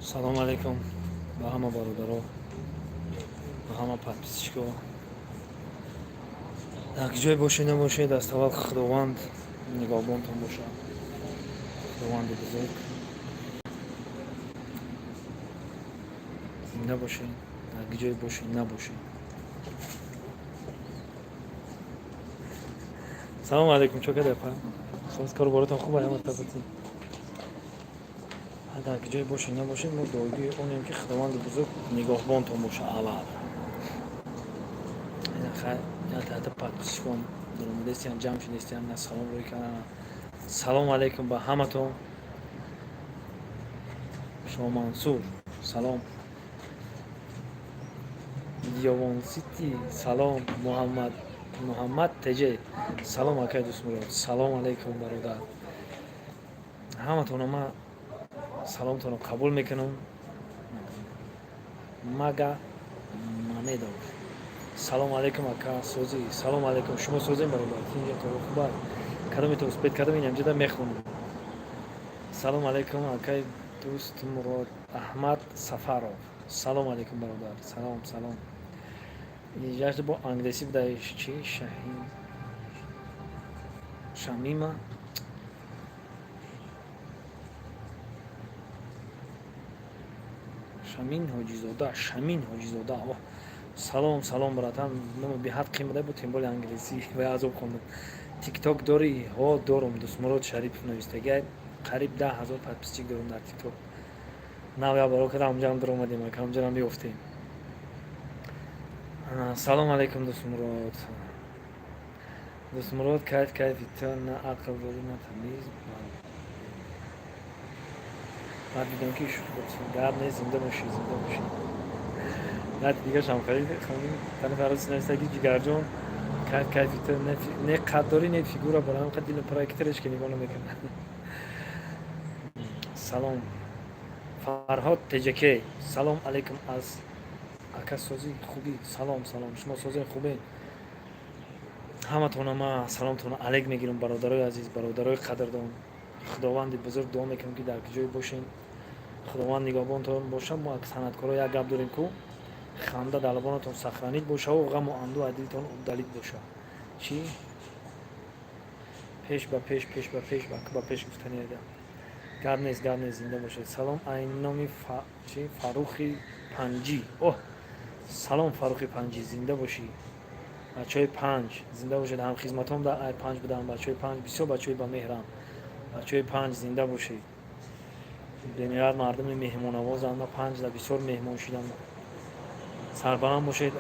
Салом алейкум ба ҳама бародаро, ба ҳама подписчико. Дар ҷое бошед, набошед, аз аввал Худованд нигаҳбонтон бошад. Худованди бузург. Зинда бошед, дар ҷое бошед, набошед. Салом алейкум, чо кадай, па? Соз, кору боротон хуб, ҳама тафати. Дар ҷое бошед, набошед, мо дуогӯи онем, ки Худованди бузург нигаҳбонтон бошад аввал. Ята подписчикон даромадестиян, ҷамъ шудестиян, на салом рӯй кардан. Салом алейкум ба ҳаматон. Шомансур, салом. Ёвон Сити, салом. Муҳаммад, Муҳаммад ТЖ, салом, акай Дӯстмурод, салом алейкум, бародар. Ҳаматонро ман саломтонро қабул мекунам. Мага Мамедов, салом алейкум, ака, созӣ? Салом алейкум, шумо созем, бародар? Тинҷа то хуб? Кадомето успеть кардам, ин ҳамҷода мехонам. Салом алейкум, акай Дӯстмурод. Аҳмад Сафаров, салом алейкум, бародар, салом, салом. Яшда бо англисӣ буда, чи Шаҳин, Шамима, Шамин Ҳоҷизода, Шамин Ҳоҷизода. О, салом, салом, братан. Номи беҳад қим буда бу, тем более англисӣ ва азоб хондам. Тикток дорӣ? Ҳо, дорум. Дӯстмурод Шарипов навистагай. Қариб 10 000 подписчик дорум дар Тикток. Нав як баро када, ҳамҷаам даромадем, ака, ҳамҷарам биёфтем. Салом алейкум, Дӯстмурод. Дӯстмурод, кайф, кайфи ту, на ақл дорӣ, на тамиз. Баъд дидам, ки гап нест, зинда бошӣ, зинда бошӣ. Яки дигаршам харид, тани фарос навистаги: ҷигарҷон, кайф, кайфи ту, не қад дорӣ, не фигура, барам қад дилам проектореш ки нигоҳ намекунад. Салом, Фарҳод ТЖК, салом алейкум аз ака, созӣ, хубӣ? Салом, салом, шумо созен, хубен? Ҳаматона ма саломтона алейк мегирам, бародарои азиз, бародарои қадрдон. Худованди бузург дуо мекунам, ки дар ҷое бошен, Худованд нигаҳбонтон бошад. Мо санъаткоро як гап дорем ку: ханда дар лабонатон сохранить бошаву ғаму андӯ аз дилтон удалить бошад. Чӣ пеш ба пеш, пеш ба пеш, ба пеш гуфтани ага. Гап нест, гап нест, зинда бошед. Салом ай номи чи Фаррухи Панҷӣ. Оҳ, салом, Фаррухи Панҷӣ, зинда бошӣ. Бачаҳои Панҷ, зинда бошед. Ҳамхизматом дар ай Панҷ будам. Бачаҳои Панҷ бисёр бачаҳои ба меҳрам. Бачаҳои Панҷ, зинда бошед. Бениҳоят мардуми меҳмонавозанд. Ма Панҷда бисёр меҳмон шидам. Сарбаланд бошед.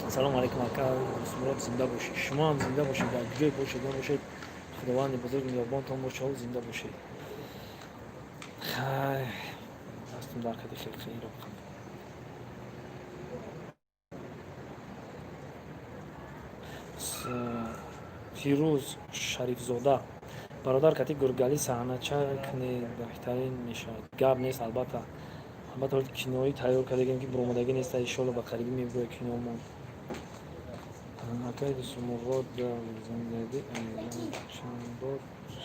Салому алейкум, ака Дӯстмурод, зинда бошед. Шумо ҳам зинда бошед, дар ҷое бошед, набошед, Худованди бузург нигаҳбонтон бошаву зинда бошед. Хай, дастум дар кади хелхелиро. Фирӯз Шарифзода, бародар, кати гургалӣ саҳнача кунед, беҳтарин мешавад. Гап нест, албатта, албатта, ҳоли киноӣ тайёр кардагем, ки буромадагӣ нест, иншолло, ба қарибӣ мебирояд киномон. Акай Дӯстмурод, дар зиндагӣ чанд бор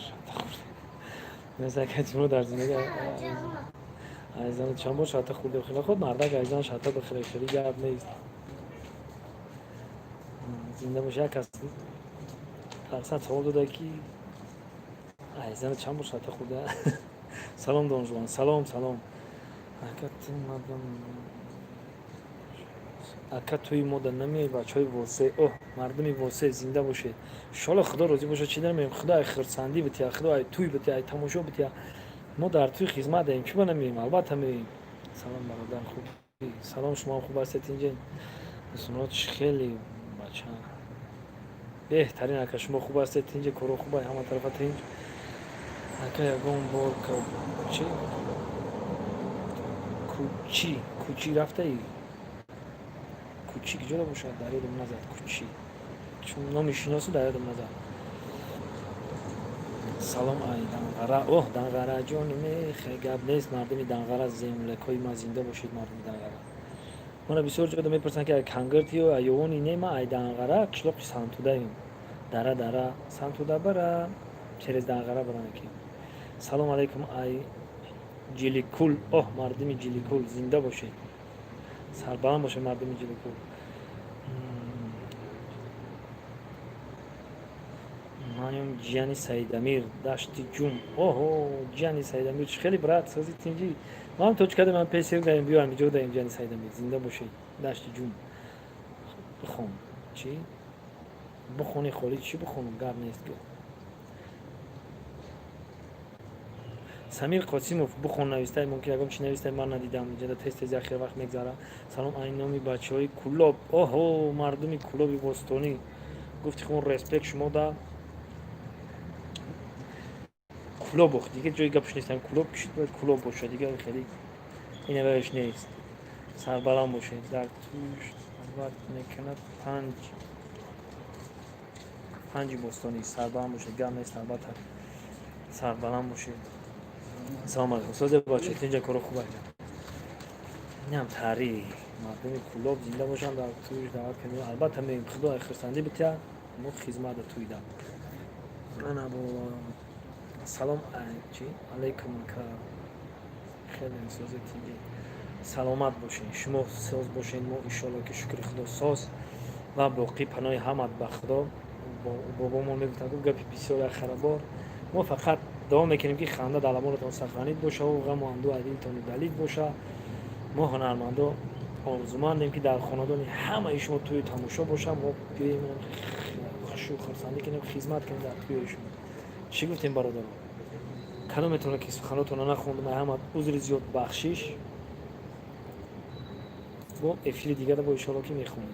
шата хӯрдед? Акай Дӯстмурод, дар зиндагӣ айзан чанд бор шата хӯрдем? Хеле худ мардак айзан шата бихӯре, хеле гап нест. Зинда боша. Як кас аксар савол дода, ки айзан чанд бор шата хӯрда. Салом, донжуван, салом, салом. Ака, ту мардам, ака, туи мода намеои? Бачаҳои Восе, оҳ, мардуми Восе, зинда бошед. Иншолло, Худо розӣ бошад, чӣ намеем? Худо ай хурсандӣ бития, Худо ай туй бития, ай тамошо бития. Мо дар туй хизмат даем, чӣ ба намеем? Албатта, меоем. Салом, бародар, хуб? Салом, шумоам хуб ҳастед, инҷа? Дӯстмурод, хеле бача беҳтарин. Ака, шумо хуб ҳастед, инҷа коро хуб, ҳама тарафа тинҷ? Ака, ягон бор чи Кучи, Кучи рафтаӣ? Кучи куҷода бошад, дар ёдам назад. Кучи чун номи шиносу дар ёдам назад. Салом ай Данғара. Оҳ, Данғара ҷони мехе, гап нест, мардуми Данғара, землякҳои ма, зинда бошед, мардуми Данғара. Мана бисёр ҷода мепурсанд, ки ай Кангиртиё, ай Ёвони. Не, ма ай Данғара, қишлоқи Сантудаем. Дара, дара Сантуда бара, через Данғара барам ки. Салом алейкум ай Ҷиликул. Оҳ, мардуми Ҷиликул, зинда бошед, сарбаланд бошед, мардуми Ҷиликул. Манём ҷияни Саидамир, Дашти Ҷум. Оҳо, ҷияни Саидамир, чӣ хеле, брат, сози, тинҷӣ? Ман точкаде, ман песер даем, биёам иҷо даем. Ҷияни Саидамир, зинда бошед, Дашти Ҷум. Бихон, чӣ бихони, холид, чӣ бихонам? Гап нест. Самир Қосимов, бихон, навистай, мумкин ягон чи навистай, ман надидам. Иҷода тез тез яхе вақт мегзара. Салом ай номи бачаҳои Кулоб. Оҳо, мардуми Кулоби бостонӣ, гуфти хун, респект шумо да Кулоб. Ох, дига ҷои гапш нестам. Кулоб кишид, бояд Кулоб бошад, дига хеле инавааш нест. Сарбаланд бошед. Дар туш албат мекунад панҷ панҷи бостонӣ. Сарбаланд бошед, гап нест, албатта, сарбаланд бошед. Салом алейкум, созе, бача, тинҷа, коро хуб? Инам таърих. Мардуми Кулоб зинда бошанд. Дар туш даъват кардем, албатта меем. Худо хурсандӣ битя, мо хизмат туида. Ана бо салом чи алейкум, ка хеле созе, тинҷа, саломат бошед. Шумо соз бошед, мо иншоалло ки шукри Худо соз ва боқӣ, паноҳи ҳамат ба Худо. Бобомон мегуфтанд, гуфт гапи бисёр як харабор. Мо фақат дуо мекунем, ки ханда дар лабонатон сахранид бошаву ғаму андӯ аз дилтону далид боша. Мо ҳунармандо орзумандем, ки дар хонадони ҳамаи шумо тӯи тамошо боша, мо биёем, хушу хурсандӣ кунем, хизмат кунем дар тӯи шумо. Чӣ гуфтем, бародаро? Кадометона ки суханотона нахондум, ҳама узри зиёд, бахшиш. Бо эфири дигара бо иншоалло ки мехонем.